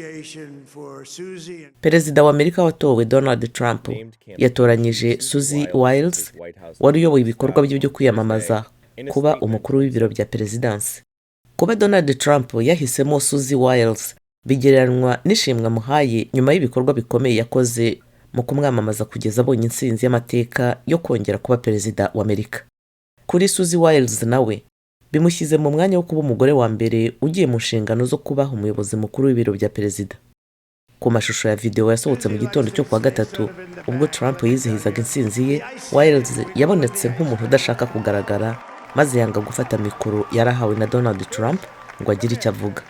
Appreciation for Susie and Perezida wa Amerika watowe Donald Trump yatoranyije Susie Wiles, wari uyoboye ibikorwa bye byo kwiyamamaza, kuba umukuru w'ibiro bya perezidansi. Kuba Donald Trump yahisemo Susie Wiles bigereranywa n'ishimwe amuhaye nyuma y'ibikorwa bikomeye yakoze mu kumwamamaza kugeza abonye intsinzi y'amateka yo kongera kuba perezida wa Amerika. Kuri Susie Wiles nawe bimushyize mu mwanya wo kuba umugore wa mbere ugiye mu nshingano zo kuba umuyobozi mukuru w'ibiro bya perezida. Ku mashusho ya videwo yasohotse mu gitondo cyo kuwa gatatu ubwo Trump yizihizaga intsinzi ye, Wiles yabonetse nk'umuntu udashaka kugaragara, maze yanga gufata mikoro yarahawe na Donald Trump ngo agire icyo avuga.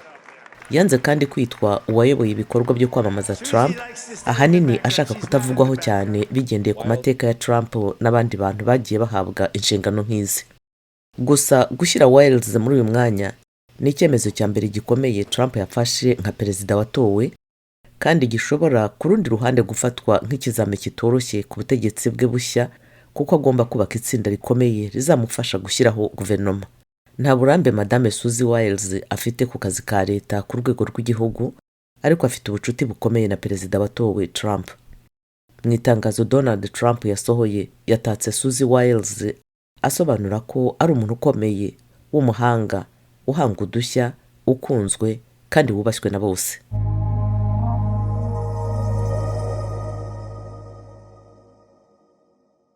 Yanze kandi kwitwa uwayoboye ibikorwa byo kwamamaza Trump, ahanini ashaka kutavugwaho cyane bigendeye ku mateka ya Trump n'abandi bantu bagiye bahabwa inshingano nk'izi. Gusa gushyira Wiles muri uyu mwanya ni icyemezo cya mbere gikomeye Trump yafashe nka perezida watowe, kandi gishobora ku rundi ruhande gufatwa nk'ikizami kitoroshye ku butegetsi bwe bushya, kuko agomba kubaka itsinda rikomeye rizamufasha gushyiraho guverinoma. Nta burambe Madame Susie Wiles afite ku kazi ka leta ku rwego rw'igihugu, ariko afite ubucuti bukomeye na perezida watowe Trump. Mu itangazo Donald Trump yasohoye, yatatse Susie Wiles, asobanura ko ari umuntu ukomeye w'umuhanga, uhanga udushya, ukunzwe kandi wubashywe na bose.